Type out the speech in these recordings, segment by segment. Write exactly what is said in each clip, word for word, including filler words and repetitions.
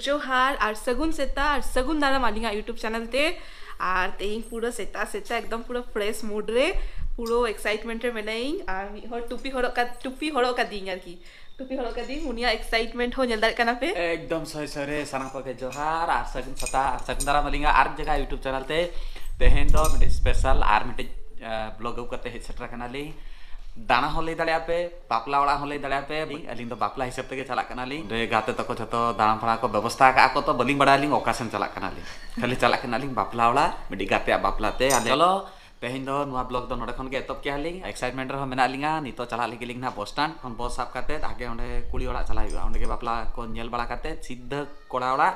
ᱡᱚᱦᱟᱨ ᱟᱨ ᱥᱟᱹᱜᱩᱱ ᱥᱮᱛᱟᱜ ᱟᱨ ᱥᱟᱹᱜᱩᱱ ᱫᱟᱨᱟᱢ ᱟᱹᱞᱤᱧᱟᱜ YouTube ᱪᱮᱱᱮᱞ ᱛᱮ᱾ ᱟᱨ ᱛᱮᱦᱮᱧ ᱯᱩᱨᱟᱹ ᱥᱮᱛᱟᱜ ᱥᱮᱛᱟᱜ ᱮᱠᱫᱚᱢ ᱯᱩᱨᱟᱹ ᱯᱷᱨᱮᱥ ᱢᱩᱰ ᱨᱮ, ᱯᱩᱨᱟᱹ ᱮᱠᱥᱟᱭᱤᱴᱢᱮᱱᱴ ᱨᱮ ᱢᱮᱱᱟᱭᱤᱧ᱾ ᱟᱨ ᱢᱤᱫ ᱦᱚᱲ ᱴᱩᱯᱤ ᱦᱚᱨᱚᱜ ᱠᱟ- ᱴᱩᱯᱤ ᱦᱚᱨᱚᱜ ᱠᱟᱫᱤᱧ ᱟᱨᱠᱤ, ᱴᱩᱯᱤ ᱦᱚᱨᱚᱜ ᱠᱟᱫᱤᱧ, ᱩᱱᱤᱭᱟᱜ ᱮᱠᱥᱟᱭᱤᱴᱢᱮᱱᱴ ᱦᱚᱸ ᱧᱮᱞ ᱫᱟᱲᱮᱭᱟᱜ ᱠᱟᱱᱟ ᱯᱮ᱾ ᱮᱠᱫᱚᱢ ᱥᱚᱭ ᱥᱚᱭ ᱨᱮ ᱥᱟᱱᱟᱢ ᱠᱚᱜᱮ ᱡᱚᱦᱟᱨ ᱟᱨ ᱥᱟᱹᱜᱩᱱ ᱥᱮᱛᱟᱜ ᱟᱨ ᱥᱟᱹᱜᱩᱱ ᱫᱟᱨᱟᱢ ᱟᱹᱞᱤᱧᱟᱜ ᱟᱨ ᱡᱟᱭᱜᱟ YouTube ᱪᱮᱱᱮᱞ ᱛᱮ᱾ ᱛᱮᱦᱮᱧ ᱫᱚ ᱢᱤᱫᱴᱤᱡ ᱥᱯᱮᱥᱟᱞ ᱟᱨ ᱢᱤᱫᱴᱤᱡ ᱵᱞᱚᱜ ᱟᱹᱜᱩ ᱠᱟᱛᱮ ᱦᱮᱡ ᱥᱮᱴᱮᱨ ᱟᱠᱟᱱᱟᱞᱤᱧ᱾ ᱫᱟᱬᱟ ᱦᱚᱸ ᱞᱟᱹᱭ ᱫᱟᱲᱮᱭᱟᱜᱼᱟ ᱯᱮ, ᱵᱟᱯᱞᱟ ᱚᱲᱟᱜ ᱦᱚᱸ ᱞᱟᱹᱭ ᱫᱟᱲᱮᱭᱟᱜᱼᱟ ᱯᱮ᱾ ᱟᱹᱞᱤᱧ ᱫᱚ ᱵᱟᱯᱞᱟ ᱦᱤᱥᱟᱹᱵ ᱛᱮᱜᱮ ᱪᱟᱞᱟᱜ ᱠᱟᱱᱟᱞᱤᱧ᱾ ᱚᱸᱰᱮ ᱜᱟᱛᱮ ᱛᱟᱠᱚ ᱡᱷᱚᱛᱚ ᱫᱟᱬᱟ ᱵᱟᱲᱟ ᱠᱚ ᱵᱮᱵᱚᱥᱛᱷᱟ ᱟᱠᱟᱫᱼᱟ ᱠᱚ, ᱛᱚ ᱵᱟᱹᱞᱤᱧ ᱵᱟᱲᱟᱭᱟᱞᱤᱧ ᱚᱠᱟ ᱥᱮᱱ ᱪᱟᱞᱟᱜ ᱠᱟᱱᱟᱞᱤᱧ᱾ ᱠᱷᱟᱹᱞᱤ ᱪᱟᱞᱟᱜ ᱠᱟᱱᱟᱞᱤᱧ ᱵᱟᱯᱞᱟ ᱚᱲᱟᱜ, ᱢᱤᱫᱴᱤᱡ ᱜᱟᱛᱮᱭᱟᱜ ᱵᱟᱯᱞᱟ ᱛᱮ᱾ ᱟᱞᱮ ᱪᱚᱞᱚ, ᱛᱮᱦᱮᱧ ᱫᱚ ᱱᱚᱣᱟ ᱵᱞᱚᱜ ᱫᱚ ᱱᱚᱰᱮ ᱠᱷᱚᱱ ᱜᱮ ᱮᱛᱚᱦᱚᱵ ᱠᱮᱜᱼᱟ ᱞᱤᱧ᱾ ᱮᱠᱥᱟᱭᱤᱴᱢᱮᱱᱴ ᱨᱮᱦᱚᱸ ᱢᱮᱱᱟᱜ ᱞᱤᱧᱟ᱾ ᱱᱤᱛᱚᱜ ᱪᱟᱞᱟᱜ ᱞᱟᱹᱜᱤᱫ ᱞᱤᱧ ᱱᱟᱦᱟᱜ ᱵᱚᱥ ᱥᱴᱮᱱᱰ ᱠᱷᱚᱱ᱾ ᱵᱚᱥ ᱥᱟᱵ ᱠᱟᱛᱮ ᱟᱜᱮ ᱚᱸᱰᱮ ᱠᱩᱲᱤ ᱚᱲᱟᱜ ᱪᱟᱞᱟᱜ ᱦᱩᱭᱩᱜᱼᱟ, ᱚᱸᱰᱮ ᱜᱮ ᱵᱟᱯᱞᱟ ᱠᱚ ᱧᱮᱞ ᱵᱟᱲᱟ ᱠᱟᱛᱮ ᱥᱤᱫᱷᱟᱹ ᱠᱚᱲᱟ ᱚᱲᱟᱜ᱾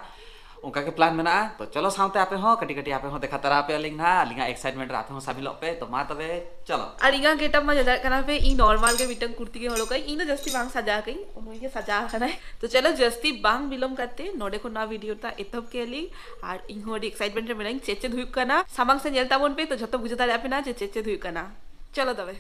ᱚᱱᱠᱟ ᱜᱮ ᱯᱞᱟᱱ ᱢᱮᱱᱟᱜᱼᱟ᱾ ᱛᱚ ᱪᱚᱞᱚ, ᱥᱟᱶᱛᱮ ᱟᱯᱮ ᱦᱚᱸ ᱠᱟᱹᱴᱤᱡ ᱠᱟᱹᱴᱤᱡ ᱟᱯᱮ ᱦᱚᱸ ᱫᱮᱠᱷᱟ ᱛᱟᱨᱟ ᱟᱯᱮᱭᱟᱞᱤᱧ ᱱᱟᱦᱟᱜ᱾ ᱟᱹᱞᱤᱧᱟᱜ ᱮᱠᱥᱟᱭᱤᱴᱢᱮᱱᱴ ᱨᱮ ᱟᱯᱮ ᱦᱚᱸ ᱥᱟᱢᱤᱞᱚᱜ ᱯᱮ᱾ ᱛᱚ ᱢᱟ ᱛᱚᱵᱮ ᱪᱚᱞᱚ᱾ ᱟᱨ ᱤᱧᱟᱹᱜ ᱜᱮᱴᱟᱯ ᱢᱟ ᱧᱮᱞ ᱫᱟᱲᱮᱭᱟᱜ ᱠᱟᱱᱟ ᱯᱮ, ᱤᱧ ᱱᱚᱨᱢᱟᱞ ᱜᱮ ᱢᱤᱫᱴᱟᱝ ᱠᱩᱨᱛᱤ ᱜᱮ ᱦᱚᱨᱚᱜ ᱠᱟᱜ ᱟᱹᱧ᱾ ᱤᱧ ᱫᱚ ᱡᱟᱹᱥᱛᱤ ᱵᱟᱝ ᱥᱟᱡᱟᱣ ᱟᱠᱟᱱᱟᱹᱧ, ᱩᱱᱤ ᱜᱮ ᱥᱟᱡᱟᱣ ᱟᱠᱟᱱᱟᱭ᱾ ᱛᱚ ᱪᱚᱞᱚ, ᱡᱟᱹᱥᱛᱤ ᱵᱟᱝ ᱵᱤᱞᱚᱢ ᱠᱟᱛᱮ ᱱᱚᱰᱮ ᱠᱷᱚᱱ ᱱᱚᱣᱟ ᱵᱷᱤᱰᱤᱭᱳ ᱴᱟ ᱮᱛᱚᱦᱚᱵ ᱠᱮᱭᱟᱞᱤᱧ᱾ ᱟᱨ ᱤᱧ ᱦᱚᱸ ᱟᱹᱰᱤ ᱮᱠᱥᱟᱭᱤᱴᱢᱮᱱᱴ ᱨᱮ ᱢᱮᱱᱟᱹᱧ, ᱪᱮᱫ ᱪᱮᱫ ᱦᱩᱭᱩᱜ ᱠᱟᱱᱟ᱾ ᱥᱟᱢᱟᱝ ᱥᱮᱫ ᱧᱮᱞ ᱛᱟᱵᱚᱱ ᱯᱮ, ᱛᱚ ᱡᱷᱚᱛᱚ ᱵᱩᱡᱷᱟᱹᱣ ᱫᱟᱲᱮᱭᱟᱜ ᱯᱮ ᱱᱟ ᱡᱮ ᱪᱮᱫ ᱪᱮᱫ ᱦᱩᱭᱩᱜ ᱠᱟᱱᱟ᱾ ᱪᱚᱞᱚ ᱛᱚᱵᱮ᱾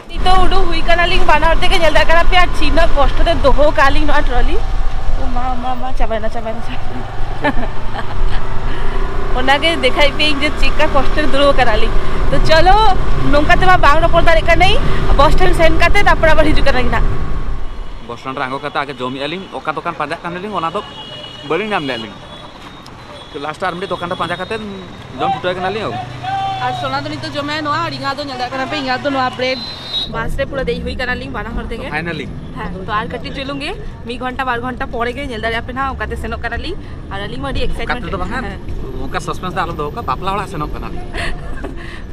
ᱱᱤᱛᱚᱜ ᱩᱰᱩᱠ ᱦᱩᱭ ᱠᱟᱱᱟᱞᱤᱧ ᱵᱟᱱᱟ ᱦᱚᱲ ᱛᱮᱜᱮ, ᱧᱮᱞ ᱫᱟᱲᱮᱭᱟᱜ ᱠᱟᱱᱟ ᱯᱮ, ᱟᱨ ᱛᱤᱱᱟᱹᱜ ᱠᱚᱥᱴᱚ ᱛᱮ ᱫᱚᱦᱚ ᱠᱟᱜ ᱞᱤᱧ ᱱᱚᱣᱟ ᱴᱨᱚᱞᱤ᱾ ᱳ ᱢᱟ, ᱢᱟ, ᱢᱟ, ᱪᱟᱵᱟᱭᱮᱱᱟ, ᱪᱟᱵᱟᱭᱮᱱᱟ, ᱪᱟᱵᱟᱭᱮᱱᱟ᱾ ᱚᱱᱟᱜᱮ ᱫᱮᱠᱷᱟᱭᱮᱫ ᱯᱮᱭᱟᱹᱧ ᱡᱮ ᱪᱮᱫᱠᱟ ᱠᱚᱥᱴᱚ ᱨᱮ ᱫᱩᱲᱩᱵ ᱠᱟᱱᱟᱞᱤᱧ᱾ ᱛᱚ ᱪᱚᱞᱚ, ᱱᱚᱝᱠᱟ ᱛᱮᱢᱟ ᱵᱟᱝ ᱨᱚᱯᱚᱲ ᱫᱟᱲᱮᱭᱟᱜ ᱠᱟᱹᱱᱟᱹᱧ, ᱵᱚᱥ ᱥᱴᱮᱱᱰ ᱥᱮᱱ ᱠᱟᱛᱮ ᱛᱟᱨᱯᱚᱨ ᱟᱵᱟᱨ ᱦᱤᱡᱩᱜ ᱠᱟᱱᱟᱞᱤᱧ ᱱᱟᱜ᱾ ᱵᱚᱥ ᱥᱴᱮᱱᱰ ᱨᱮ ᱟᱬᱜᱚ ᱠᱟᱛᱮ ᱟᱜᱮ ᱡᱚᱢᱮᱫᱼᱟ ᱞᱤᱧ, ᱚᱠᱟ ᱫᱚᱠᱟᱱ ᱯᱟᱸᱡᱟᱜ ᱠᱟᱱᱟᱞᱤᱧ ᱚᱱᱟ ᱫᱚ ᱵᱟᱹᱞᱤᱧ ᱧᱟᱢ ᱞᱮᱫ ᱞᱤᱧ᱾ ᱛᱚ ᱞᱟᱥᱴ ᱟᱨ ᱢᱤᱫᱴᱮᱡ ᱫᱚᱠᱟᱱ ᱨᱮ ᱯᱟᱸᱡᱟ ᱠᱟᱛᱮ ᱡᱚᱢ ᱪᱷᱩᱴᱟᱹᱣ ᱠᱟᱱᱟᱞᱤᱧ᱾ ᱟᱨ ᱥᱳᱱᱟ ᱫᱚ ᱱᱤᱛᱚᱜ ᱡᱚᱢᱟᱭ ᱱᱚᱣᱟ, ᱟᱨ ᱤᱧᱟᱹᱜ ᱫᱚ ᱧᱮᱞ ᱫᱟᱲᱮᱭᱟᱜ ᱠᱟᱱᱟ ᱯᱮ, ᱤᱧᱟᱹᱜ ᱫᱚ ᱱᱚᱣᱟ ᱵᱨᱮᱰ ᱵᱟᱥ ᱨᱮ ᱯᱩᱨᱟᱹ ᱫᱮᱡ ᱦᱩᱭ ᱠᱟᱱᱟᱞᱤᱧ ᱵᱟᱱᱟ ᱦᱚᱲ ᱛᱮᱜᱮ᱾ ᱯᱷᱟᱭᱱᱟᱞᱤ᱾ ᱦᱮᱸ, ᱛᱚ ᱟᱨ ᱠᱟᱹᱴᱤᱡ ᱪᱩᱞᱩᱝ ᱜᱮ, ᱢᱤᱫ ᱜᱷᱚᱱᱴᱟ ᱵᱟᱨ ᱜᱷᱚᱱᱴᱟ ᱯᱚᱨᱮ ᱜᱮ ᱧᱮᱞ ᱫᱟᱲᱮᱭᱟᱜ ᱯᱮ ᱱᱟᱦᱟᱜ ᱚᱱᱠᱟᱛᱮ ᱥᱮᱱᱚᱜ ᱠᱟᱱᱟᱞᱤᱧ᱾ ᱟᱨ ᱟᱹᱞᱤᱧ ᱢᱟ ᱟᱹᱰᱤ ᱚᱱᱠᱟ ᱮᱠᱥᱟᱭᱤᱴᱢᱮᱱᱴ ᱛᱮᱫᱚ ᱵᱟᱝ, ᱦᱮᱸ᱾ ᱚᱱᱠᱟ ᱥᱟᱥᱯᱮᱱᱥ ᱫᱚ ᱟᱞᱚᱢ ᱫᱚᱦᱚ ᱠᱟᱜᱼᱟ, ᱵᱟᱯᱞᱟ ᱚᱲᱟᱜ ᱥᱮᱱᱚᱜ ᱠᱟᱱᱟᱞᱤᱧ᱾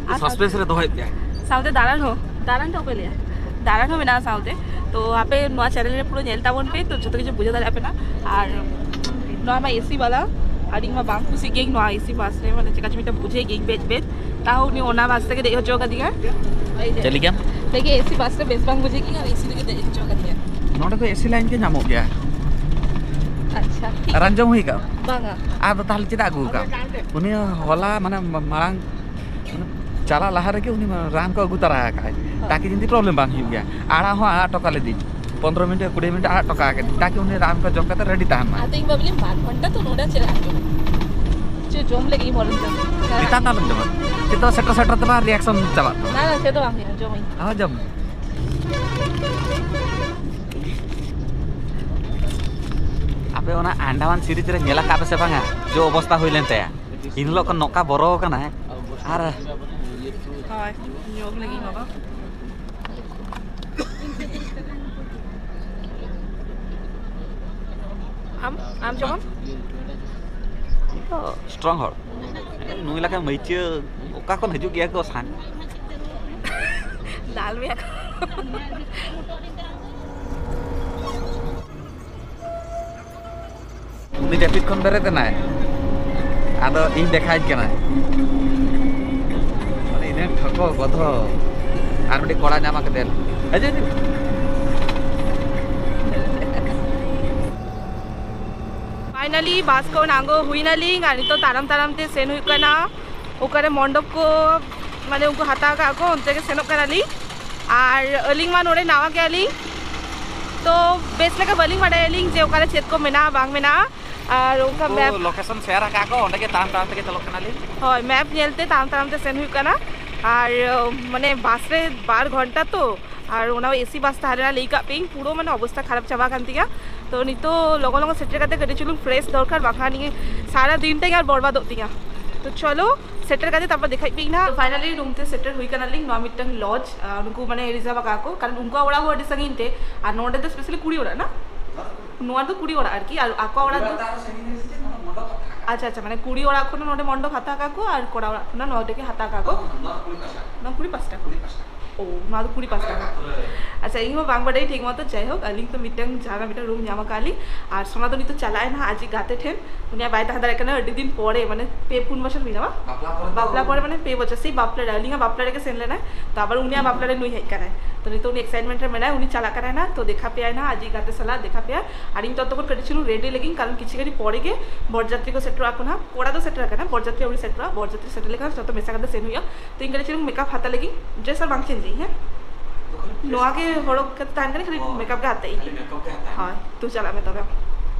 ᱟᱨ ᱥᱟᱥᱯᱮᱱᱥ ᱨᱮ ᱫᱚᱦᱚᱭᱮᱫ ᱯᱮᱭᱟᱭ᱾ ᱥᱟᱶᱛᱮ ᱫᱟᱬᱟᱱ ᱦᱚᱸ, ᱫᱟᱬᱟᱱ ᱫᱚ ᱚᱠᱚᱭ ᱞᱟᱹᱭᱟ? ᱫᱟᱬᱟᱱ ᱦᱚᱸ ᱢᱮᱱᱟᱜᱼᱟ ᱥᱟᱶᱛᱮ᱾ ᱛᱚ ᱟᱯᱮ ᱱᱚᱣᱟ ᱪᱮᱱᱮᱞ ᱨᱮ ᱯᱩᱨᱟᱹ ᱧᱮᱞ ᱛᱟᱵᱚᱱ ᱯᱮ, ᱛᱚ ᱡᱷᱚᱛᱚ ᱠᱤᱪᱷᱩ ᱵᱩᱡᱷᱟᱹᱣ ᱫᱟᱲᱮᱭᱟᱜ ᱯᱮ ᱱᱟᱜ᱾ ᱟᱨ ᱱᱚᱣᱟ ᱢᱟ ᱮᱥᱤ ᱵᱟᱞᱟ, ᱟᱨ ᱤᱧ ᱢᱟ ᱵᱟᱝ ᱠᱩᱥᱤᱜ ᱜᱤᱭᱟᱹᱧ ᱱᱚᱣᱟ ᱮᱥᱤ ᱵᱟᱥ ᱨᱮ, ᱢᱟᱱᱮ ᱪᱮᱠᱟ ᱪᱚ ᱢᱤᱫᱴᱟᱝ ᱵᱩᱡᱷᱟᱹᱣ ᱜᱤᱭᱟᱹᱧ ᱵᱮᱡ ᱵᱮᱡ᱾ ᱛᱟᱣ ᱩᱱᱤ ᱚᱱᱟ ᱵᱟᱥ ᱨᱮᱜᱮ ᱫᱮᱡ ᱦᱚᱪᱚ ᱠᱟᱫᱤᱧᱟ᱾ ᱪᱮᱫ ᱞᱮᱠᱟ? ᱞᱟᱹᱭ ᱜᱮ ᱮᱥᱤ ᱵᱟᱥ ᱨᱮ ᱵᱮᱥ ᱵᱟᱝ ᱵᱩᱡᱷᱟᱹᱜ ᱜᱮᱭᱟ, ᱮᱥᱤ ᱨᱮᱜᱮ ᱫᱮᱡ ᱦᱚᱪᱚ ᱠᱟᱫᱤᱧᱟ᱾ ᱱᱚᱰᱮ ᱫᱚ ᱮᱥᱤ ᱞᱟᱭᱤᱱ ᱜᱮ ᱧᱟᱢᱚᱜ ᱜᱮᱭᱟ᱾ ᱟᱪᱪᱷᱟ, ᱴᱷᱤᱠ᱾ ᱨᱟᱱ ᱡᱚᱢ ᱦᱩᱭ ᱠᱟᱜᱼᱟ? ᱵᱟᱝᱟ᱾ ᱟᱫᱚ ᱛᱟᱦᱚᱞᱮ ᱪᱮᱫᱟᱜ ᱟᱹᱜᱩ ᱠᱟᱜᱼᱟ? ᱩᱱᱤ ᱦᱚᱞᱟ ᱢᱟᱱᱮ ᱢᱟᱲᱟᱝ ᱪᱟᱞᱟᱜ ᱞᱟᱦᱟ ᱨᱮᱜᱮ ᱩᱱᱤ ᱨᱟᱱ ᱠᱚ ᱟᱹᱜᱩ ᱛᱟᱨᱟ ᱟᱠᱟᱫᱼᱟᱭ᱾ ᱦᱳᱭ᱾ ᱛᱟᱠᱤ ᱡᱤᱱᱫᱤ problem ᱵᱟᱝ ᱦᱩᱭᱩᱜ ᱜᱮᱭᱟ᱾ ᱟᱲᱟᱜ ᱦᱚᱸ ᱟᱲᱟᱜ ᱦᱚᱴᱚ ᱠᱟᱜ ᱞᱮᱫᱤᱧ᱾ ᱯᱚᱱᱫᱽᱨᱚ ᱢᱤᱱᱤᱴ ᱠᱩᱲᱤ ᱢᱤᱱᱤᱴ ᱟᱲᱟᱜ ᱦᱚᱴᱚ ᱠᱟᱜ ᱠᱟᱹᱫᱤᱧ, ᱛᱟᱠᱤ ᱩᱱᱤ ᱨᱟᱱ ᱠᱚ ᱡᱚᱢ ᱠᱟᱛᱮ ready ᱛᱟᱦᱮᱱ ᱢᱟᱭ᱾ ᱟᱫᱚ ᱤᱧ ᱵᱟᱵᱟ ᱞᱟᱹᱭ, ᱵᱟᱨ ᱜᱷᱚᱱᱴᱟ ᱛᱚ ᱱᱚᱰᱮ ᱪᱮᱫ ᱞᱟᱜᱟᱜ ᱠᱟᱱᱟ? ᱪᱮᱫ ᱡᱚᱢ ᱞᱟᱹᱜᱤᱫ ᱤᱧ ᱵᱚᱞᱚᱱ ᱠᱟᱱᱟ? ᱱᱮᱛᱟᱨ ᱫᱚ ᱟᱞᱚᱢ ᱡᱚᱢᱟ᱾ ᱱᱤᱛᱚᱜ ᱥᱮᱴᱮᱨ ᱥᱮᱴᱮᱨ ᱛᱮᱢᱟ reaction ᱪᱟᱞᱟᱜ ᱛᱟᱢᱟ᱾ ᱵᱟᱝ, ᱪᱮᱫ ᱦᱚᱸ ᱵᱟᱝ ᱦᱩᱭᱩᱜᱼᱟ, ᱡᱚᱢᱟᱹᱧ᱾ ᱦᱚᱸ, ᱡᱚᱢ ᱢᱮ᱾ ᱟᱯᱮ ᱚᱱᱟ ᱟᱱᱰᱟᱢᱟᱱ series ᱨᱮ ᱧᱮᱞ ᱟᱠᱟᱫ ᱯᱮ ᱥᱮ ᱵᱟᱝᱟ, ᱡᱮ ᱚᱵᱚᱥᱛᱟ ᱦᱩᱭ ᱞᱮᱱ ᱛᱟᱭᱟ? ᱤᱱ ᱦᱤᱞᱳᱜ ᱠᱷᱚᱱ ᱱᱚᱝᱠᱟ ᱵᱚᱨᱚ ᱟᱠᱟᱱᱟᱭ᱾ ᱟᱨ ᱦᱳᱭ, ᱡᱚᱢ ᱞᱟᱹᱜᱤᱫ ᱵᱟᱵᱟ᱾ ᱟᱢ, ᱟᱢ ᱡᱚᱢᱟᱢ? ᱛᱚ strong ᱦᱚᱲ᱾ ᱱᱩᱭ ᱞᱮᱠᱟ ᱢᱟᱹᱭᱪᱟᱹ ᱚᱠᱟ ᱠᱷᱚᱱ ᱦᱤᱡᱩᱜ ᱜᱮᱭᱟ ᱠᱚ ᱥᱟᱱ? ᱫᱟᱞ ᱢᱮᱭᱟ ᱠᱚ᱾ ᱩᱱᱤ ᱡᱟᱹᱯᱤᱫ ᱠᱷᱚᱱ ᱵᱮᱨᱮᱫ ᱮᱱᱟᱭ, ᱟᱫᱚ ᱤᱧ ᱫᱮᱠᱷᱟᱣᱤᱧ ᱠᱟᱱᱟ᱾ ᱢᱟᱱᱮ ᱤᱱᱟᱹ ᱴᱷᱚᱠᱚ ᱜᱚᱫᱷᱚ, ᱟᱨ ᱢᱤᱫᱴᱤᱡ ᱠᱚᱲᱟ ᱧᱟᱢ ᱠᱟᱛᱮᱫ᱾ ᱦᱤᱡᱩᱜ, ᱦᱤᱡᱩᱜ᱾ Finally ᱵᱟᱥ ᱠᱷᱚᱱ ᱟᱬᱜᱚ ᱦᱩᱭᱱᱟᱞᱤᱧ ᱟᱨ ᱱᱤᱛᱚᱜ ᱛᱟᱲᱟᱢ ᱛᱟᱲᱟᱢ ᱛᱮ ᱥᱮᱱ ᱦᱩᱭᱩᱜ ᱠᱟᱱᱟ᱾ ᱚᱠᱟᱨᱮ ᱢᱚᱱᱰᱚᱯ ᱠᱚ, ᱢᱟᱱᱮ ᱩᱱᱠᱩ ᱦᱟᱛᱟᱣ ᱠᱟᱜ ᱠᱚ, ᱚᱱᱛᱮ ᱜᱮ ᱥᱮᱱᱚᱜ ᱠᱟᱱᱟᱞᱤᱧ᱾ ᱟᱨ ᱟᱹᱞᱤᱧ ᱢᱟ ᱱᱚᱰᱮ ᱱᱟᱣᱟ ᱜᱮᱭᱟᱞᱤᱧ, ᱛᱚ ᱵᱮᱥ ᱞᱮᱠᱟ ᱵᱟᱹᱞᱤᱧ ᱵᱟᱰᱟᱭᱟᱞᱤᱧ ᱡᱮ ᱚᱠᱟᱨᱮ ᱪᱮᱫ ᱠᱚ ᱢᱮᱱᱟᱜᱼᱟ ᱵᱟᱝ ᱢᱮᱱᱟᱜᱼᱟ᱾ ᱟᱨ ᱚᱱᱠᱟ ᱩᱱᱠᱩ ᱢᱮᱯ location share ᱟᱠᱟᱫ ᱠᱚ, ᱚᱸᱰᱮ ᱜᱮ ᱛᱟᱲᱟᱢ ᱛᱟᱲᱟᱢ ᱛᱮᱜᱮ ᱪᱟᱞᱟᱜ ᱠᱟᱱᱟᱞᱤᱧ᱾ ᱦᱳᱭ, ᱢᱮᱯ ᱧᱮᱞᱛᱮ ᱛᱟᱲᱟᱢ ᱛᱟᱲᱟᱢ ᱛᱮ ᱥᱮᱱ ᱦᱩᱭᱩᱜ ᱠᱟᱱᱟ᱾ ᱟᱨ ᱢᱟᱱᱮ ᱵᱟᱥ ᱨᱮ ᱵᱟᱨ ᱜᱷᱚᱱᱴᱟ ᱛᱚ, ᱟᱨ ᱚᱱᱟ ᱮᱥᱤ ᱵᱟᱥ ᱛᱟᱦᱮᱸ ᱞᱮᱱᱟ, ᱞᱟᱹᱭ ᱠᱟᱜ ᱯᱮᱭᱟᱹᱧ ᱯᱩᱨᱟᱹ ᱢᱟᱱᱮ ᱚᱵᱚᱥᱛᱟ ᱠᱷᱟᱨᱟᱯ ᱪᱟᱵᱟ ᱠᱟᱱ ᱛᱤᱧᱟ᱾ ᱛᱚ ᱱᱤᱛᱚᱜ ᱞᱚᱜᱚᱱ ᱞᱚᱜᱚᱱ ᱥᱮᱴᱮᱨ ᱠᱟᱛᱮ ᱠᱟᱹᱴᱤᱡ ᱪᱩᱞᱩᱝ fresh ᱫᱚᱨᱠᱟᱨ, ᱵᱟᱝᱠᱷᱟᱱ ᱱᱤᱭᱟᱹ ᱥᱟᱨᱟ ᱫᱤᱱ ᱛᱮᱜᱮ ᱟᱨ ᱵᱚᱨᱵᱟᱫᱚᱜ ᱛᱤᱧᱟ᱾ ᱛᱚ ᱪᱚᱞᱚ ᱥᱮᱴᱮᱨ ᱠᱟᱛᱮ ᱛᱟᱨᱯᱚᱨ ᱫᱮᱠᱷᱟᱡ ᱯᱮᱭᱟᱹᱧ ᱱᱟᱦᱟᱜ᱾ Finally ᱨᱩᱢ ᱛᱮ ᱥᱮᱴᱮᱨ ᱦᱩᱭ ᱠᱟᱱᱟᱞᱤᱧ᱾ ᱱᱚᱣᱟ ᱢᱤᱫᱴᱟᱝ ᱞᱚᱡᱽ, ᱟᱨ ᱩᱱᱠᱩ ᱢᱟᱱᱮ ᱨᱤᱡᱟᱨᱵᱷ ᱟᱠᱟᱫ ᱠᱚ, ᱠᱟᱨᱚᱱ ᱩᱱᱠᱩᱣᱟᱜ ᱚᱲᱟᱜ ᱦᱚᱸ ᱟᱹᱰᱤ ᱥᱟᱺᱜᱤᱧ ᱛᱮ, ᱟᱨ ᱱᱚᱰᱮ ᱫᱚ specially ᱠᱩᱲᱤ ᱚᱲᱟᱜ ᱠᱟᱱᱟ᱾ ᱱᱚᱣᱟ ᱫᱚ ᱠᱩᱲᱤ ᱚᱲᱟᱜ ᱟᱨᱠᱤ, ᱟᱨ ᱟᱠᱚᱣᱟᱜ ᱚᱲᱟᱜ ᱫᱚ ᱟᱪᱪᱷᱟ, ᱟᱪᱪᱷᱟ, ᱢᱟᱱᱮ ᱠᱩᱲᱤ ᱚᱲᱟᱜ ᱠᱷᱚᱱ ᱱᱚᱰᱮ ᱢᱚᱱᱰᱚᱯ ᱦᱟᱛᱟᱣ ᱠᱟᱜ ᱠᱚ ᱟᱨ ᱠᱚᱲᱟ ᱚᱲᱟᱜ ᱠᱷᱚᱱ ᱱᱚᱰᱮ ᱜᱮ ᱦᱟᱛᱟᱣ ᱠᱟᱜ ᱠᱚ᱾ ᱱᱚᱣᱟ ᱠᱩᱲᱤ ᱯᱟᱥᱴᱟ ᱠᱷᱚᱱ᱾ ᱚ, ᱱᱚᱣᱟ ᱫᱚ ᱠᱩᱲᱤ ᱯᱟᱥᱴᱟ ᱠᱷᱚᱱ᱾ ᱟᱪᱪᱷᱟ, ᱤᱧ ᱦᱚᱸ ᱵᱟᱝ ᱵᱟᱰᱟᱭ ᱴᱷᱤᱠ ᱢᱚᱛᱚ᱾ ᱡᱟᱭᱦᱳᱠ, ᱟᱹᱞᱤᱧ ᱛᱚ ᱢᱤᱫᱴᱟᱝ ᱡᱟᱦᱟᱸ ᱢᱤᱫᱴᱟᱝ ᱨᱩᱢ ᱧᱟᱢ ᱟᱠᱟᱫ ᱞᱤᱧ, ᱟᱨ ᱥᱳᱱᱟ ᱫᱚ ᱱᱤᱛᱚᱜ ᱪᱟᱞᱟᱜ ᱟᱭ ᱱᱟᱦᱟᱜ ᱟᱡᱤᱡ ᱜᱟᱛᱮ ᱴᱷᱮᱱ᱾ ᱩᱱᱤᱭᱟᱜ ᱵᱟᱭ ᱛᱟᱦᱮᱸ ᱫᱟᱲᱮᱭᱟᱜ ᱠᱟᱱᱟ ᱟᱹᱰᱤ ᱫᱤᱱ ᱯᱚᱨᱮ, ᱢᱟᱱᱮ ᱯᱮ ᱯᱩᱱ ᱵᱚᱪᱷᱚᱨ ᱦᱩᱭᱱᱟ ᱵᱟᱝ? ᱵᱟᱯᱞᱟ ᱯᱚᱨᱮ ᱫᱚ? ᱵᱟᱯᱞᱟ ᱯᱚᱨᱮ ᱢᱟᱱᱮ ᱯᱮ ᱵᱚᱪᱷᱚᱨ, ᱥᱮᱭ ᱵᱟᱯᱞᱟ ᱨᱮ, ᱟᱹᱞᱤᱧᱟᱜ ᱵᱟᱯᱞᱟ ᱨᱮᱜᱮ ᱥᱮᱱ ᱞᱮᱱᱟᱭ, ᱛᱚ ᱟᱵᱟᱨ ᱩᱱᱤᱭᱟᱜ ᱵᱟᱯᱞᱟ ᱨᱮ ᱱᱩᱭ ᱦᱮᱡ ᱠᱟᱱᱟᱭ᱾ ᱛᱚ ᱱᱤᱛᱚᱜ ᱩᱱᱤ ᱮᱠᱥᱟᱭᱤᱴᱢᱮᱱᱴ ᱨᱮ ᱢᱮᱱᱟᱭᱟ, ᱩᱱᱤ ᱪᱟᱞᱟᱜ ᱠᱟᱱᱟᱭ ᱱᱟᱦᱟᱜ᱾ ᱛᱚ ᱫᱮᱠᱷᱟ ᱯᱮᱭᱟᱭ ᱱᱟᱦᱟᱜ, ᱟᱡᱤᱡ ᱜᱟᱛᱮ ᱥᱟᱞᱟᱜ ᱫᱮᱠᱷᱟ ᱯᱮᱭᱟ᱾ ᱟᱨ ᱤᱧ ᱛᱚᱛᱚᱠᱷᱚᱱ ᱠᱟᱹᱴᱤᱡ ᱪᱩᱞᱩᱝ ᱨᱮᱰᱤ ᱞᱮᱜᱤᱧ, ᱠᱟᱨᱚᱱ ᱠᱤᱪᱷᱩ ᱜᱷᱟᱹᱲᱤᱡ ᱯᱚᱨᱮ ᱜᱮ ᱵᱚᱨᱡᱟᱛᱨᱤ ᱠᱚ ᱥᱮᱴᱮᱨᱚᱜ ᱟᱠᱚ ᱱᱟᱦᱟᱜ᱾ ᱠᱚᱲᱟ ᱫᱚ ᱥᱮᱴᱮᱨ ᱟᱠᱟᱱᱟ, ᱵᱚᱨᱡᱟᱛᱨᱤ ᱟᱹᱣᱨᱤ ᱥᱮᱴᱮᱨᱚᱜᱼᱟ, ᱵᱚᱨᱡᱟᱛᱨᱤ ᱥᱮᱴᱮᱨ ᱞᱮᱠᱷᱟᱱ ᱡᱚᱛᱚ ᱢᱮᱥᱟ ᱠᱟᱛᱮ ᱥᱮᱱ ᱦᱩᱭᱩᱜᱼᱟ᱾ ᱛᱚ ᱤᱧ ᱠᱟᱹᱴᱤᱡ ᱪᱩᱞᱩᱝ ᱢᱮᱠᱟᱯ ᱦᱟᱛᱟ ᱞᱮᱜᱤᱧ, ᱰᱨᱮᱥ ᱟᱨ ᱵᱟᱝ ᱪᱮᱧᱡᱽ ᱤᱧ, ᱦᱮᱸ? ᱱᱚᱣᱟ ᱜᱮ ᱦᱚᱨᱚᱜ ᱠᱟᱛᱮ ᱛᱟᱦᱮᱱ ᱠᱟᱱᱟ, ᱠᱷᱟᱹᱞᱤ ᱚ, ᱢᱮᱠᱟᱯ ᱜᱮ ᱦᱟᱛᱟᱭ᱾ ᱠᱷᱟᱹᱞᱤ ᱢᱮᱠᱟᱯ ᱜᱮ ᱦᱟᱛᱟᱭ᱾ ᱦᱳᱭ, ᱛᱚ ᱪᱟᱞᱟᱜ ᱢᱮ ᱛᱚᱵᱮ᱾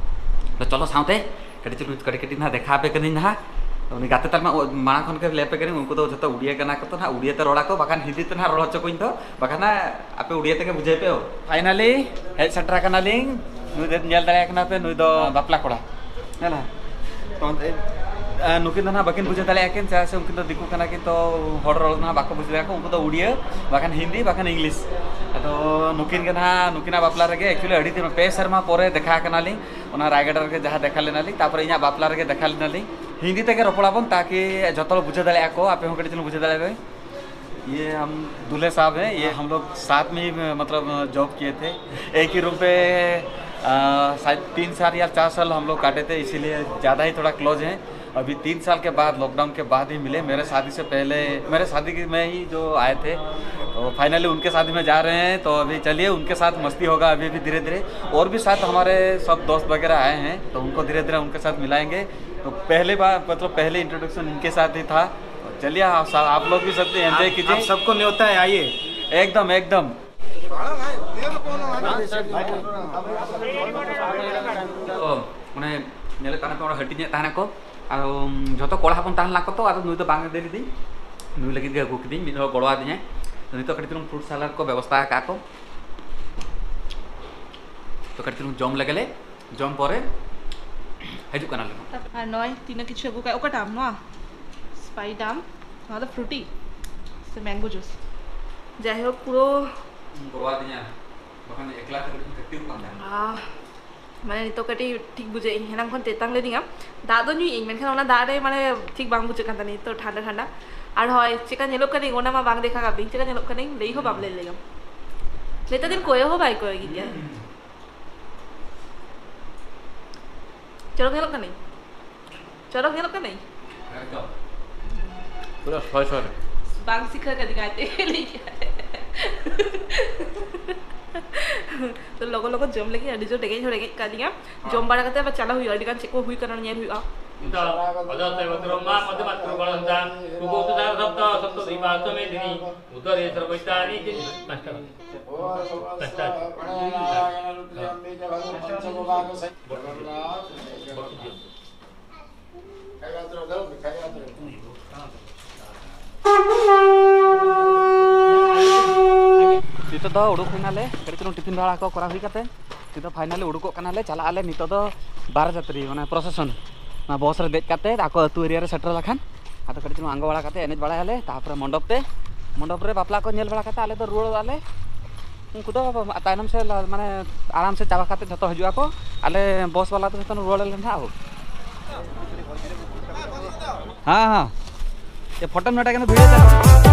ᱛᱚ ᱪᱚᱞᱚ ᱥᱟᱶᱛᱮ ᱠᱟᱹᱴᱤᱡ ᱪᱩᱞᱩᱝ ᱠᱟᱹᱴᱤᱡ ᱠᱟᱹᱴᱤᱡ ᱱᱟᱦᱟᱜ ᱫᱮᱠᱷᱟ ᱟᱯᱮ ᱠᱟᱹᱱᱟᱹᱧ ᱱᱟᱦᱟᱜ᱾ ᱩᱱᱤ ᱜᱟᱛᱮ ᱛᱟᱞᱢᱟ ᱚ-, ᱢᱟᱲᱟᱝ ᱠᱷᱚᱱ ᱜᱮ ᱞᱟᱹᱭ ᱟᱯᱮ ᱠᱟᱹᱱᱟᱹᱧ, ᱩᱱᱠᱩ ᱫᱚ ᱡᱷᱚᱛᱚ ᱩᱲᱤᱭᱟᱹ ᱠᱟᱱᱟ ᱠᱚ ᱛᱚ ᱱᱟᱦᱟᱜ, ᱩᱲᱤᱭᱟᱹ ᱛᱮ ᱨᱚᱲ ᱟᱠᱚ, ᱵᱟᱠᱷᱟᱱ ᱦᱤᱱᱫᱤ ᱛᱮ ᱱᱟᱦᱟᱜ ᱨᱚᱲ ᱦᱚᱪᱚ ᱠᱚᱧ ᱫᱚ, ᱵᱟᱠᱷᱟᱱ ᱱᱟᱦᱟᱜ ᱟᱯᱮ ᱩᱲᱤᱭᱟᱹ ᱛᱮᱜᱮ ᱵᱩᱡᱷᱟᱹᱣ ᱯᱮ᱾ ᱯᱷᱟᱭᱱᱟᱞᱤ ᱦᱮᱡ ᱥᱮᱴᱮᱨ ᱟᱠᱟᱱᱟᱞᱤᱧ᱾ ᱱᱩᱭ ᱫᱚ ᱧᱮᱞ ᱫᱟᱲᱮᱭᱟᱭ ᱠᱟᱱᱟ ᱯᱮ, ᱱᱩᱭ ᱫᱚ ᱵᱟᱯᱞᱟ ᱠᱚᱲᱟ᱾ ᱦᱮᱸ ᱞᱟ᱾ ᱛᱚ, ᱮ, ᱱᱩᱠᱤᱱ ᱫᱚ ᱱᱟᱦᱟᱜ ᱵᱟᱹᱠᱤᱱ ᱵᱩᱡᱷᱟᱹᱣ ᱫᱟᱲᱮᱭᱟᱜᱼᱟ ᱠᱤᱱ, ᱪᱮᱫᱟᱜ ᱥᱮ ᱩᱱᱠᱤᱱ ᱫᱚ ᱫᱤᱠᱩ ᱠᱟᱱᱟ ᱠᱤᱱ, ᱛᱚ ᱦᱚᱲ ᱨᱚᱲ ᱫᱚ ᱱᱟᱦᱟᱜ ᱵᱟᱠᱚ ᱵᱩᱡᱷᱟᱹᱣ ᱫᱟᱲᱮᱭᱟᱜᱼᱟ ᱠᱚ᱾ ᱩᱱᱠᱩ ᱫᱚ ᱩᱲᱤᱭᱟᱹ, ᱵᱟᱠᱷᱟᱱ ᱦᱤᱱᱫᱤ, ᱵᱟᱠᱷᱟᱱ ᱤᱝᱞᱤᱥ᱾ ᱟᱫᱚ ᱱᱩᱠᱤᱱ ᱜᱮ ᱱᱟᱦᱟᱜ, ᱱᱩᱠᱤᱱᱟᱜ ᱵᱟᱯᱞᱟ ᱨᱮᱜᱮ actually ᱟᱹᱰᱤ ᱫᱤᱱ, ᱯᱮ ᱥᱮᱨᱢᱟ ᱯᱚᱨᱮ ᱫᱮᱠᱷᱟ ᱠᱟᱱᱟᱞᱤᱧ᱾ ᱚᱱᱟ ᱨᱟᱭᱜᱟᱰᱟ ᱨᱮᱜᱮ ᱡᱟᱦᱟᱸ ᱫᱮᱠᱷᱟ ᱞᱮᱱᱟᱞᱤᱧ, ᱛᱟᱨᱯᱚᱨᱮ ᱤᱧᱟᱹᱜ ᱵᱟᱯᱞᱟ ᱨᱮᱜᱮ ᱫᱮᱠᱷᱟ ᱞᱮᱱᱟᱞᱤᱧ᱾ ᱦᱤᱱᱫᱤ ᱛᱮᱜᱮ ᱨᱚᱯᱚᱲ ᱟᱵᱚᱱ, ᱛᱟᱠᱤ ᱡᱚᱛᱚ ᱦᱚᱲ ᱵᱩᱡᱷᱟᱹᱣ ᱫᱟᱲᱮᱭᱟᱜᱼᱟ ᱠᱚ, ᱟᱯᱮ ᱦᱚᱸ ᱠᱟᱹᱴᱤᱡ ᱪᱩᱞᱩᱝ ᱵᱩᱡᱷᱟᱹᱣ ᱫᱟᱲᱮᱭᱟᱜᱼᱟ ᱯᱮ᱾ ये हम दूल्हे साहब हैं, ये हम लोग साथ में ही, मतलब, जॉब किए थे। एक ही रूम पे, आ, शायद तीन साल या चार साल हम लोग काटे थे, इसीलिए ज़्यादा ही थोड़ा क्लोज हैं। अभी तीन साल के बाद, लॉकडाउन के बाद ही मिले। मेरे शादी से पहले, मेरे शादी के में ही जो आए थे, तो फाइनली उनके साथ में जा रहे हैं। तो अभी चलिए, उनके साथ मस्ती होगा अभी भी धीरे धीरे। और भी साथ हमारे सब दोस्त वगैरह आए हैं, तो उनको धीरे धीरे उनके साथ मिलाएंगे। तो पहले बार, मतलब, पहले इंट्रोडक्शन इनके साथ ही था। चलिए, आप सब, आप लोग भी सब एंजॉय आप, कीजिए। आप सबको न्योता है, आइए। एकदम, एकदम। ᱛᱚ ᱚᱱᱮ ᱧᱮᱞᱮᱫ ᱛᱟᱦᱮᱱᱟ ᱯᱮ, ᱚᱸᱰᱮ ᱦᱟᱹᱴᱤᱧᱮᱫ ᱛᱟᱦᱮᱱᱟᱠᱚ᱾ ᱟᱫᱚ ᱡᱷᱚᱛᱚ ᱠᱚᱲᱟ ᱦᱚᱯᱚᱱ ᱛᱟᱦᱮᱸ ᱞᱮᱱᱟ ᱠᱚ ᱛᱚ, ᱟᱫᱚ ᱱᱩᱭ ᱫᱚ ᱵᱟᱝ ᱤᱫᱤ ᱞᱤᱫᱤᱧ, ᱱᱩᱭ ᱞᱟᱹᱜᱤᱫ ᱜᱮ ᱟᱹᱜᱩ ᱠᱤᱫᱤᱧ, ᱢᱤᱫ ᱦᱚᱲ ᱜᱚᱲᱚ ᱟᱹᱫᱤᱧᱟᱭ᱾ ᱛᱚ ᱱᱤᱛᱚᱜ ᱠᱟᱹᱴᱤᱡ ᱪᱩᱞᱩᱝ ᱯᱷᱨᱩᱴ ᱥᱟᱞᱟᱰ ᱠᱚ ᱵᱮᱵᱚᱥᱛᱷᱟ ᱟᱠᱟᱫ ᱠᱚ᱾ ᱛᱚ ᱠᱟᱹᱴᱤᱡ ᱪᱩᱞᱩᱝ ᱡᱚᱢ ᱞᱮᱜᱮ ᱞᱮ, ᱡᱚᱢ ᱯᱚᱨᱮ ᱦᱤᱡᱩᱜ ᱠᱟᱱᱟᱞᱮ᱾ ᱟᱨ ᱱᱚᱜᱼᱚᱭ ᱛᱤᱱᱟᱹᱜ ᱠᱤᱪᱷᱩ ᱟᱹᱜᱩ ᱠᱟᱜ, ᱚᱠᱟᱴᱟᱜ ᱟᱢ? ᱱᱚᱣᱟ ᱥᱯᱟᱭᱤᱴ ᱟᱢ, ᱱᱚᱣᱟ ᱫᱚ ᱯᱷᱨᱩᱴᱤ ᱥᱮ ᱢᱮᱝᱜᱳ ᱡᱩᱥ? ᱡᱟᱭᱦᱳᱠ, ᱯᱩᱨᱟᱹ ᱜᱚᱲᱚᱣᱟᱫᱤᱧᱟ, ᱵᱟᱠᱷᱟᱱ ᱮᱠᱞᱟ ᱛᱮ ᱠᱟᱹᱴᱤᱡ ᱤᱧ ᱠᱟᱹᱴᱤᱡ ᱠᱟᱱ ᱛᱟᱦᱮᱸᱱᱟ᱾ ᱟᱦ, ᱢᱟᱱᱮ ᱱᱤᱛᱚᱜ ᱠᱟᱹᱴᱤᱡ ᱴᱷᱤᱠ ᱵᱩᱡᱷᱟᱹᱜ ᱤᱧ, ᱦᱮᱱᱟᱝ ᱠᱷᱚᱱ ᱛᱮᱛᱟᱝ ᱞᱤᱫᱤᱧᱟ, ᱫᱟᱜ ᱫᱚ ᱧᱩᱭᱮᱫ ᱟᱹᱧ, ᱢᱮᱱᱠᱷᱟᱱ ᱚᱱᱟ ᱫᱟᱜ ᱨᱮ ᱢᱟᱱᱮ ᱴᱷᱤᱠ ᱵᱟᱝ ᱵᱩᱡᱷᱟᱹᱜ ᱠᱟᱱ ᱛᱟᱦᱮᱸᱱᱟ ᱱᱤᱛᱚᱜ ᱴᱷᱟᱱᱰᱟ ᱴᱷᱟᱱᱰᱟ᱾ ᱟᱨ ᱦᱳᱭ, ᱪᱮᱠᱟ ᱧᱮᱞᱚᱜ ᱠᱟᱹᱱᱟᱹᱧ ᱚᱱᱟ ᱢᱟ ᱵᱟᱝ ᱫᱮᱠᱷᱟ ᱠᱟᱫ ᱫᱤᱧ, ᱪᱮᱠᱟ ᱧᱮᱞᱚᱜ ᱠᱟᱹᱱᱟᱹᱧ ᱞᱟᱹᱭ ᱦᱚᱸ ᱵᱟᱢ ᱞᱟᱹᱭ ᱞᱮᱜᱟ᱾ ᱱᱮᱛᱟᱨ ᱫᱤᱱ ᱠᱚᱭᱚᱜ ᱦᱚᱸ ᱵᱟᱭ ᱠᱚᱭᱚᱜ ᱜᱮᱭᱟ᱾ ᱪᱚᱨᱚᱠ ᱧᱮᱞᱚᱜ ᱠᱟᱹᱱᱟᱹᱧ? ᱪᱚᱨᱚᱠ ᱧᱮᱞᱚᱜ ᱠᱟᱹᱱᱟᱹᱧ? ᱮᱠᱫᱚᱢ᱾ ᱯᱩᱨᱟᱹ ᱥᱚᱭ ᱥᱚᱭ ᱨᱮ᱾ ᱵᱟᱝ ᱥᱤᱠᱷᱟᱹ ᱠᱟᱹᱫᱤᱧᱟ, ᱟᱡ ᱛᱮᱜᱮ ᱞᱟᱹᱭ ᱠᱮᱫᱟᱭ᱾ ᱛᱚ ᱞᱚᱜᱚ ᱞᱚᱜᱚ ᱡᱚᱢ ᱞᱟᱹᱜᱤᱫ ᱟᱹᱰᱤ ᱡᱳᱨ ᱨᱮᱸᱜᱮᱡ ᱦᱚᱸ ᱨᱮᱸᱜᱮᱡ ᱠᱟᱫᱤᱧᱟ᱾ ᱡᱚᱢ ᱵᱟᱲᱟ ᱠᱟᱛᱮ ᱟᱵᱟᱨ ᱪᱟᱞᱟᱜ ᱦᱩᱭᱩᱜᱼᱟ, ᱟᱹᱰᱤ ᱜᱟᱱ ᱪᱮᱫ ᱠᱚ ᱦᱩᱭ ᱠᱟᱱᱟ ᱧᱮᱞ ᱦᱩᱭᱩᱜᱼᱟ᱾ ᱩᱫᱟᱨᱮ ᱥᱚᱨᱵᱚᱪᱪᱟᱱᱤ ᱯᱟᱸᱪᱴᱟ᱾ ᱱᱤᱛᱚᱜ ᱫᱚ ᱩᱰᱩᱠ ᱦᱩᱭᱱᱟᱞᱮ, ᱠᱟᱹᱴᱤᱡ ᱪᱩᱞᱩᱝ ᱴᱤᱯᱷᱤᱱ ᱵᱷᱟᱲᱟ ᱠᱚ ᱠᱚᱨᱟᱣ ᱦᱩᱭ ᱠᱟᱛᱮ ᱱᱤᱛᱚᱜ ᱯᱷᱟᱭᱱᱟᱞᱤ ᱩᱰᱩᱠᱚᱜ ᱠᱟᱱᱟᱞᱮ, ᱪᱟᱞᱟᱜ ᱟᱞᱮ ᱱᱤᱛᱚᱜ ᱫᱚ ᱵᱟᱨᱚ ᱡᱟᱛᱨᱤ, ᱢᱟᱱᱮ ᱯᱨᱚᱥᱮᱥᱚᱱ, ᱚᱱᱟ ᱵᱚᱥ ᱨᱮ ᱫᱮᱡ ᱠᱟᱛᱮ ᱟᱠᱚ ᱟᱹᱛᱩ ᱮᱨᱤᱭᱟ ᱨᱮ ᱥᱮᱴᱮᱨ ᱞᱮᱠᱷᱟᱱ ᱟᱫᱚ ᱠᱟᱹᱴᱤᱡ ᱪᱩᱞᱩᱝ ᱟᱬᱜᱚ ᱵᱟᱲᱟ ᱠᱟᱛᱮ ᱮᱱᱮᱡ ᱵᱟᱲᱟᱭᱟᱞᱮ, ᱛᱟᱨᱯᱚᱨᱮ ᱢᱚᱱᱰᱚᱯ ᱛᱮ, ᱢᱚᱱᱰᱚᱯ ᱨᱮ ᱵᱟᱯᱞᱟ ᱠᱚ ᱧᱮᱞ ᱵᱟᱲᱟ ᱠᱟᱛᱮ ᱟᱞᱮ ᱫᱚ ᱨᱩᱣᱟᱹᱲᱚᱜ ᱟᱞᱮ᱾ ᱩᱱᱠᱩ ᱫᱚ ᱛᱟᱭᱱᱚᱢ ᱥᱮᱫ ᱞᱟ-, ᱢᱟᱱᱮ ᱟᱨᱟᱢ ᱥᱮ ᱪᱟᱵᱟ ᱠᱟᱛᱮ ᱡᱷᱚᱛᱚ ᱦᱤᱡᱩᱜ ᱟᱠᱚ, ᱟᱞᱮ ᱵᱚᱥ ᱵᱟᱞᱟ ᱫᱚ ᱡᱷᱚᱛᱚ ᱨᱩᱣᱟᱹᱲ ᱟᱞᱮ ᱱᱟᱦᱟᱜ ᱟᱵᱚ᱾ ᱦᱮᱸ, ᱦᱮᱸ᱾ ᱯᱷᱳᱴᱳ ᱱᱚᱰᱮ ᱠᱟᱱᱟ, ᱵᱷᱤᱰᱤᱭᱳ ᱪᱟᱞᱟᱜ ᱠᱟᱱᱟ᱾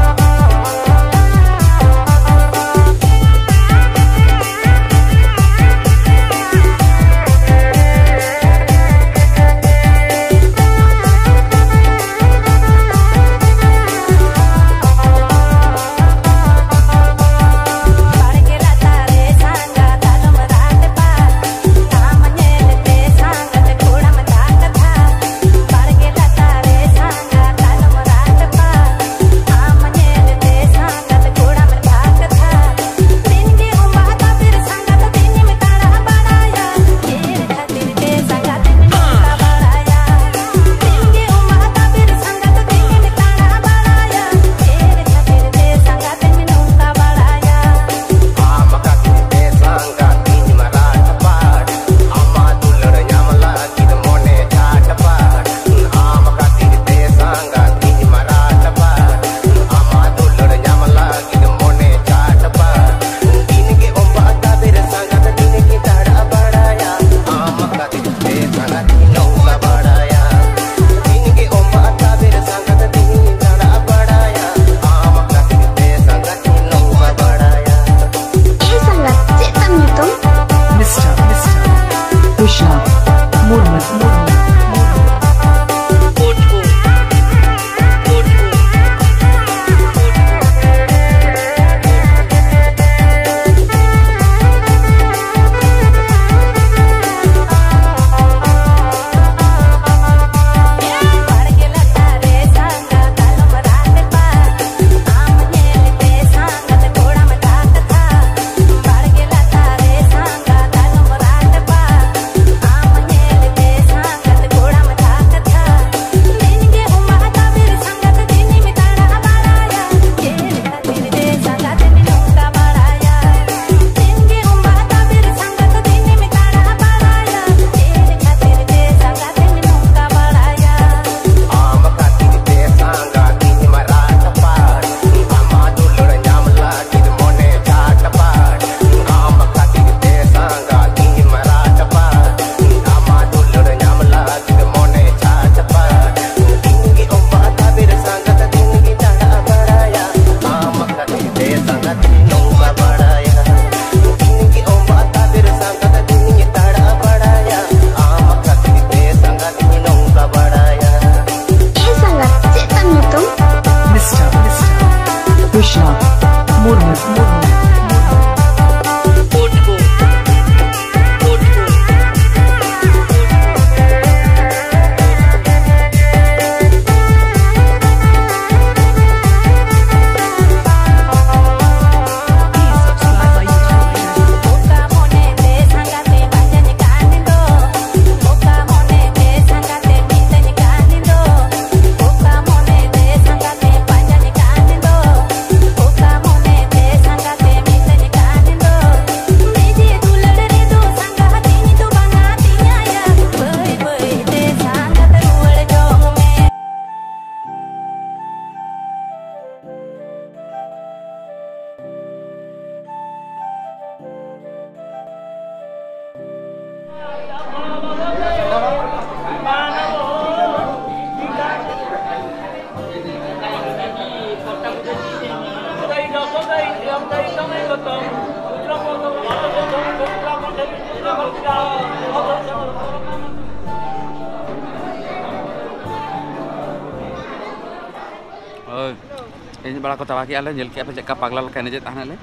ᱮᱱᱮᱡ ᱵᱟᱲᱟ ᱠᱚ ᱪᱟᱵᱟ ᱠᱮᱜᱼᱟ ᱞᱮ, ᱧᱮᱞ ᱠᱮᱜᱼᱟ ᱯᱮ ᱪᱮᱫ ᱞᱮᱠᱟ ᱯᱟᱜᱽᱞᱟ ᱞᱮᱠᱟ ᱮᱱᱮᱡᱮᱫ ᱛᱟᱦᱮᱱᱟᱞᱮ᱾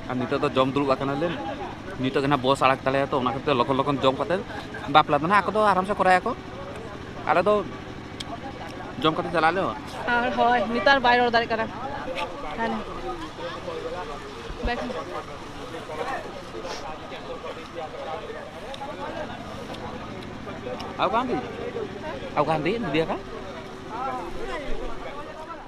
ᱟᱨ ᱱᱤᱛᱚᱜ ᱫᱚ ᱡᱚᱢ ᱫᱩᱲᱩᱵ ᱟᱠᱟᱱᱟᱞᱮ᱾ ᱱᱤᱛᱚᱜ ᱜᱮ ᱱᱟᱦᱟᱜ ᱵᱚᱥ ᱟᱲᱟᱜ ᱛᱟᱞᱮᱭᱟ, ᱛᱚ ᱚᱱᱟ ᱠᱷᱟᱹᱛᱤᱨ ᱛᱮ ᱞᱚᱜᱚᱱ ᱞᱚᱜᱚᱱ ᱡᱚᱢ ᱠᱟᱛᱮ ᱵᱟᱯᱞᱟ ᱫᱚ ᱱᱟᱦᱟᱜ ᱟᱠᱚ ᱫᱚ ᱟᱨᱟᱢ ᱥᱮ ᱠᱚᱨᱟᱭᱟᱠᱚ᱾ ᱟᱞᱮ ᱫᱚ ᱡᱚᱢ ᱠᱟᱛᱮ ᱪᱟᱞᱟᱜ ᱟᱞᱮ᱾ ᱟᱨ ᱦᱳᱭ, ᱱᱮᱛᱟᱨ ᱵᱟᱭ ᱨᱚᱲ ᱫᱟᱲᱮᱭᱟᱜ ᱠᱟᱱᱟ᱾ ᱦᱟᱱᱮ᱾ ᱵᱮᱴᱷᱟ᱾ ᱟᱣ ᱠᱟᱱ ᱫᱤ? ᱟᱣ ᱠᱟᱱ ᱫᱤ? ᱫᱤᱫᱤᱭᱟ ᱠᱟ?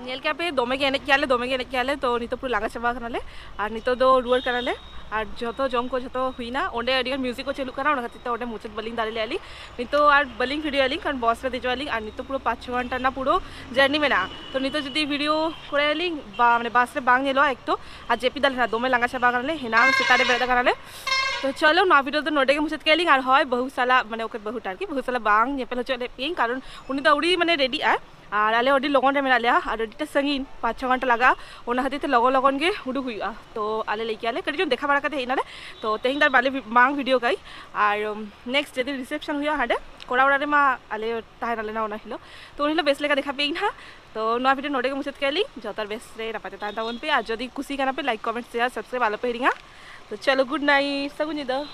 ᱧᱮᱞ ᱠᱮᱜᱼᱟ ᱯᱮ, ᱫᱚᱢᱮ ᱜᱮ ᱮᱱᱮᱡ ᱠᱮᱜᱼᱟ ᱞᱮ, ᱫᱚᱢᱮ ᱜᱮ ᱮᱱᱮᱡ ᱠᱮᱜᱼᱟ ᱞᱮ᱾ ᱛᱚ, ᱱᱤᱛᱚᱜ ᱯᱩᱨᱟᱹ ᱞᱟᱸᱜᱟ ᱪᱟᱵᱟ ᱠᱟᱱᱟᱞᱮ᱾ ᱟᱨ ᱱᱤᱛᱚᱜ ᱫᱚ ᱨᱩᱣᱟᱹᱲ ᱠᱟᱱᱟᱞᱮ᱾ ᱟᱨ ᱡᱚᱛᱚ ᱡᱚᱢ ᱠᱚ ᱡᱚᱛᱚ ᱦᱩᱭᱱᱟ᱾ ᱚᱸᱰᱮ ᱟᱹᱰᱤ ᱜᱟᱱ ᱢᱤᱭᱩᱡᱤᱠ ᱠᱚ ᱪᱟᱹᱞᱩᱜ ᱠᱟᱱᱟ, ᱚᱱᱟ ᱠᱷᱟᱹᱛᱤᱨ ᱛᱮ ᱚᱸᱰᱮ ᱢᱩᱪᱟᱹᱫ ᱵᱟᱹᱞᱤᱧ ᱫᱟᱲᱮ ᱞᱮᱜᱼᱟ ᱞᱤᱧ᱾ ᱱᱤᱛᱚᱜ ᱟᱨ ᱵᱟᱹᱞᱤᱧ ᱵᱷᱤᱰᱤᱭᱳᱭᱟ ᱞᱤᱧ, ᱠᱟᱨᱚᱱ ᱵᱟᱥ ᱨᱮ ᱫᱮᱡᱚᱜ ᱟᱹᱞᱤᱧ᱾ ᱟᱨ ᱱᱤᱛᱚᱜ ᱯᱩᱨᱟᱹ ᱯᱟᱸᱪ ᱪᱷᱚ ᱜᱷᱚᱱᱴᱟ ᱨᱮᱱᱟᱜ ᱯᱩᱨᱟᱹ ᱡᱟᱨᱱᱤ ᱢᱮᱱᱟᱜᱼᱟ᱾ ᱛᱚ, ᱱᱤᱛᱚᱜ ᱡᱩᱫᱤ ᱵᱷᱤᱰᱤᱭᱳ ᱠᱚᱨᱟᱭᱟᱞᱤᱧ, ᱵᱟ, ᱢᱟᱱᱮ, ᱵᱟᱥ ᱨᱮ ᱵᱟᱝ ᱧᱮᱞᱚᱜᱼᱟ ᱮᱠ ᱛᱚ᱾ ᱟᱨ ᱡᱮᱯᱤᱫ ᱟᱞᱮ ᱱᱟᱜ ᱫᱚᱢᱮ ᱞᱟᱸᱜᱟ ᱪᱟᱵᱟ ᱠᱟᱱᱟᱞᱮ, ᱦᱮᱱᱟᱝ ᱥᱮᱛᱟᱜ ᱨᱮ ᱵᱮᱨᱮᱫ ᱟᱠᱟᱱᱟᱞᱮ᱾ ᱛᱚ, ᱪᱚᱞᱚ, ᱱᱚᱣᱟ ᱵᱷᱤᱰᱤᱭᱳ ᱫᱚ ᱱᱚᱰᱮ ᱜᱮ ᱢᱩᱪᱟᱹᱫ ᱠᱮᱜᱼᱟ ᱞᱤᱧ᱾ ᱟᱨ ᱦᱳᱭ, ᱵᱟᱹᱦᱩ ᱥᱟᱞᱟᱜ, ᱢᱟᱱᱮ, ᱚᱠᱚᱭ ᱵᱟᱹᱦᱩ ᱴᱟᱨᱠᱤ, ᱵᱟᱹᱦᱩ ᱥᱟᱞᱟᱜ ᱵᱟᱝ ᱧᱮᱯᱮᱞ ᱦᱚᱪᱚ ᱞᱮᱫ ᱯᱮᱭᱟᱹᱧ, ᱠᱟᱨᱚᱱ ᱩᱱᱤ ᱫᱚ ᱟᱹᱣᱲᱤ, ᱢᱟᱱᱮ, ᱨᱮᱰᱤᱜ ᱟᱭ᱾ ᱟᱨ ᱟᱞᱮ ᱟᱹᱰᱤ ᱞᱚᱜᱚᱱ ᱨᱮ ᱢᱮᱱᱟᱜ ᱞᱮᱭᱟ, ᱟᱨ ᱟᱹᱰᱤᱴᱟ ᱥᱟᱺᱜᱤᱧ, ᱯᱟᱸᱪ ᱪᱷᱚ ᱜᱷᱚᱱᱴᱟ ᱞᱟᱜᱟᱜᱼᱟ, ᱚᱱᱟ ᱠᱷᱟᱹᱛᱤᱨ ᱛᱮ ᱞᱚᱜᱚᱱ ᱞᱚᱜᱚᱱ ᱜᱮ ᱩᱰᱩᱠ ᱦᱩᱭᱩᱜᱼᱟ᱾ ᱛᱚ, ᱟᱞᱮ ᱞᱟᱹᱭ ᱠᱮᱜᱼᱟ ᱞᱮ, ᱠᱟᱹᱴᱤᱡ ᱪᱩᱞᱩᱝ ᱫᱮᱠᱷᱟ ᱵᱟᱲᱟ ᱠᱟᱛᱮ ᱦᱮᱡ ᱮᱱᱟᱞᱮ᱾ ᱛᱚ, ᱛᱮᱦᱮᱧ ᱫᱚ ᱟᱨ ᱵᱟᱞᱮ, ᱵᱟᱝ ᱵᱷᱤᱰᱤᱭᱳ ᱠᱟᱜᱼᱟᱹᱧ᱾ ᱟᱨ, ᱩᱢ, ᱱᱮᱠᱥᱴ ᱡᱮᱫᱤᱱ ᱨᱤᱥᱮᱯᱥᱚᱱ ᱦᱩᱭᱩᱜᱼᱟ ᱦᱟᱸᱰᱮ, ᱠᱚᱲᱟ ᱚᱲᱟᱜ ᱨᱮᱢᱟ ᱟᱞᱮ ᱛᱟᱦᱮᱱᱟᱞᱮ ᱱᱟ ᱚᱱᱟ ᱦᱤᱞᱳᱜ᱾ ᱛᱚ, ᱩᱱ ᱦᱤᱞᱳᱜ ᱵᱮᱥ ᱞᱮᱠᱟ ᱫᱮᱠᱷᱟ ᱯᱮᱭᱟᱹᱧ ᱦᱟᱸᱜ᱾ ᱛᱚ, ᱱᱚᱣᱟ ᱵᱷᱤᱰᱤᱭᱳ ᱱᱚᱰᱮ ᱜᱮ ᱢᱩᱪᱟᱹᱫ ᱠᱮᱜᱼᱟ ᱞᱤᱧ᱾ ᱡᱚᱛᱚ ᱦᱚᱲ ᱵᱮᱥ ᱨᱮ ᱱᱟᱯᱟᱭ ᱛᱮ ᱛᱟᱦᱮᱱ ᱛᱟᱵᱚᱱ ᱯᱮ, ᱟᱨ ᱡᱩᱫᱤ ᱠᱩᱥᱤ ᱠᱟᱱᱟ ᱯᱮ, ᱞᱟᱭᱤᱠ, ᱠᱚᱢᱮᱱᱴ, ᱥᱮᱭᱟᱨ, ᱥᱟᱵᱥᱠᱨᱟᱭᱤᱵ ᱟᱞᱚ ᱯᱮ ᱦᱤᱲᱤᱧᱟ᱾ ᱛᱚ, ᱪᱚᱞᱚ, ᱜᱩᱰ ᱱᱟᱭᱤᱴ, ᱥᱟᱹᱜᱩᱱ ᱧᱤᱫᱟᱹ᱾